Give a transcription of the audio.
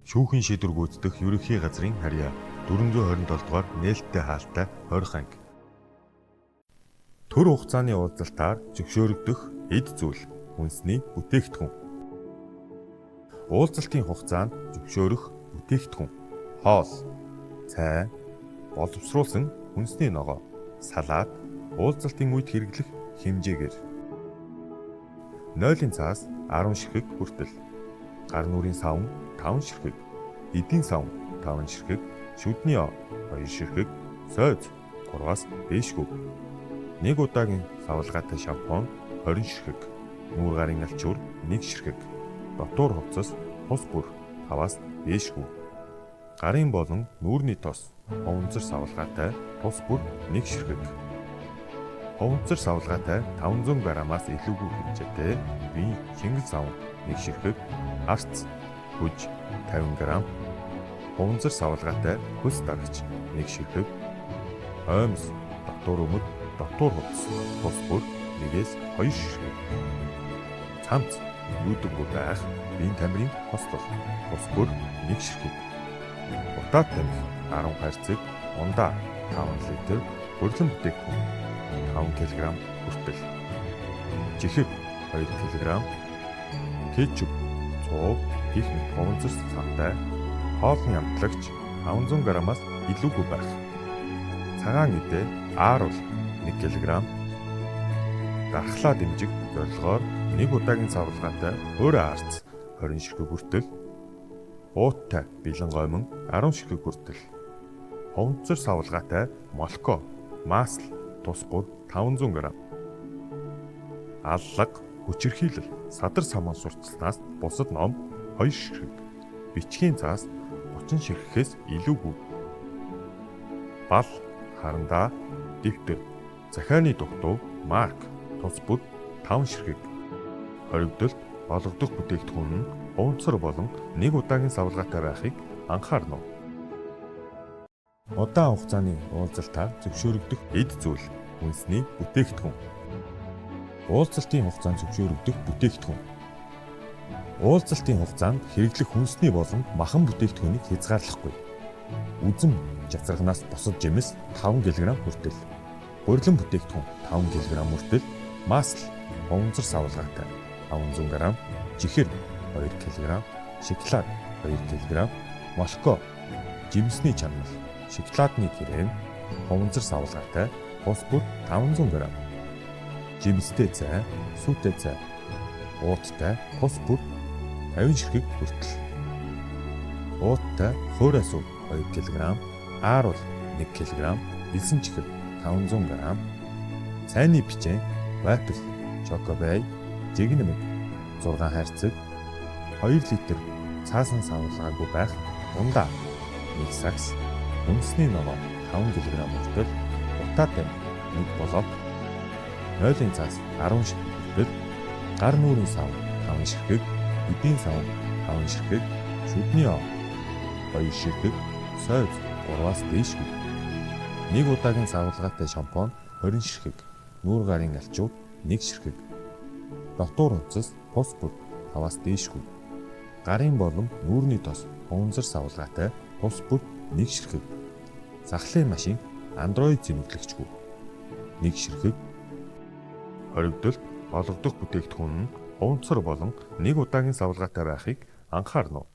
Шүүхийн шийдвэр гүйцэтгэх ерөнхий газрын харьяа 427 дугаар нээлттэй хаалтай 20 анги. Төр хугацааны уулзалтаар зөвшөөрөгдөх эд зүйл үндэсний бүтээгдэхүүн. Уулзалтын хугацаанд зөвшөөрөх бүтээгдэхүүн: хоол, цай, боловсруулсан үндэсний ногоо, салат, уулзалтын үед хэрэглэх хэмжээгээр. Нойлын цаас 10 ширхэг хүртэл, гар нүрийн саван 5 ширхэг, эдийн саван 5 ширхэг, шүдний оо 2 ширхэг, сойз 3-аас дээшгүй. Нэг удаагийн савлгаатай шампунь 20 ширхэг, нүүр гарын алчуур 1 ширхэг, дотуур хувцас тус бүр 5-аас дээшгүй. Гарын болон нүүрний тос хуванцар савлгаатай тус бүр 1 ширхэг. Хуванцар савлгаатай 500 граммаас илүүгүй хэмжээтэй бие шингэн саван 1 ширхэг, арц хүж 50 г, хуванцар савлгаатай хөлс дарагч 1 ширхэг, оймс, дотуур өмд, дотуур хувцас тус бүр 1-ээс 2 ширхэг. Цамц юудаггүй байх биеийн тамирын хослол тус бүр 1 ширхэг. Утаад тамхи 10 хайрцаг, ундаа 5 литр, хурлан бүтээгдэхүүн 5 кг хүртэл. Чихэр 2 кг, кетчуп, цуу, гэх мэт хуванцар савтай, хоолны амтлагч 500 граммаас илүүгүй байх. Цагаан эдээ ааруул 1 кг, дархлаа дэмжих зорилгоор нэг удаагийн савлгаатай хуурай арц 20 ширхэг хүртэл, ууттай бэлэн гоймон 10 ширхэг хүртэл, хуванцар савлгаатай молоко, масл тус бүр 500 г. Аллага, хүчирхийлэл, садар самаан сурталснаас бусад ном 2 ширхэг, бичгийн цаас 30 ширхгээс илүүгүй. Бал, харандаа, дэвтэр, захианы дугтуй, марк, тус бүр 5 ширхэг. Хоригдолд олгодох бүтээгдэхүүн нь хуванцар болон нэг удаагийн савлгаатай байхыг анхаарна уу? Удаан хугацааны уулзалтаар зөвшөөрөгдөх эд зүйл үндэсний бүтээгдэхүүн. Уулзалтын хугацаанд зөвшөөрөгдөх бүтээгдэхүүн. Уулзалтын хугацаанд хэрэглэх хүнсний болон махан бүтээгдэхүүнийг хязгаарлахгүй. Үзэм жацарганаас бусад жимс 5 кг хүртэл. Гурилан бүтээгдэхүүн 5 кг хүртэл, масл хуванцар савлгаатай 500 г, чихэр 2 кг, шоколад 2 кг, молоко, жимсний чанал, шоколадны крем, хуванцар савлгаатай тус бүр 500 г. Жимстэй цай, сүүтэй цай, ууттай тус бүр 50 ширхэг хүртэл. Ууттай хуурай сүү 2 кг, ааруул 1 кг, элсэн чихэр 500 г, цайны бичэн, вафель, чокобай, жигнэмэг 6 хайрцаг, 2 литр цаасан савлгаагүй байх ундаа 1 сагс, үндэсний ногоо 5 кг хүртэл, утаа тамхи 1 блок, нойлын цаас 10 ширхэг хүртэл, гар нүүрийн сав 5 ширхэг, эдийн сав 5 ширхэг, шүдний оо 2 ширхэг, сойз 3-аас дээшгүй. Нэг удаагийн савлгаатай шампунь 20 ширхэг, нүүр гарын алчуур 1 ширхэг. Дотуур хувцас тус бүр 5-аас дээшгүй. Гарын болон нүүрний тос хуванцар савлгаатай тус бүр 1 ширхэг. Сахлын машин Android зэмлэгчгүй 1 ширхэг. Хоригдолд олгодох бүтээгдэхүүн нь хуванцар болон нэг удаагийн савлгаатай байхыг анхаарна уу?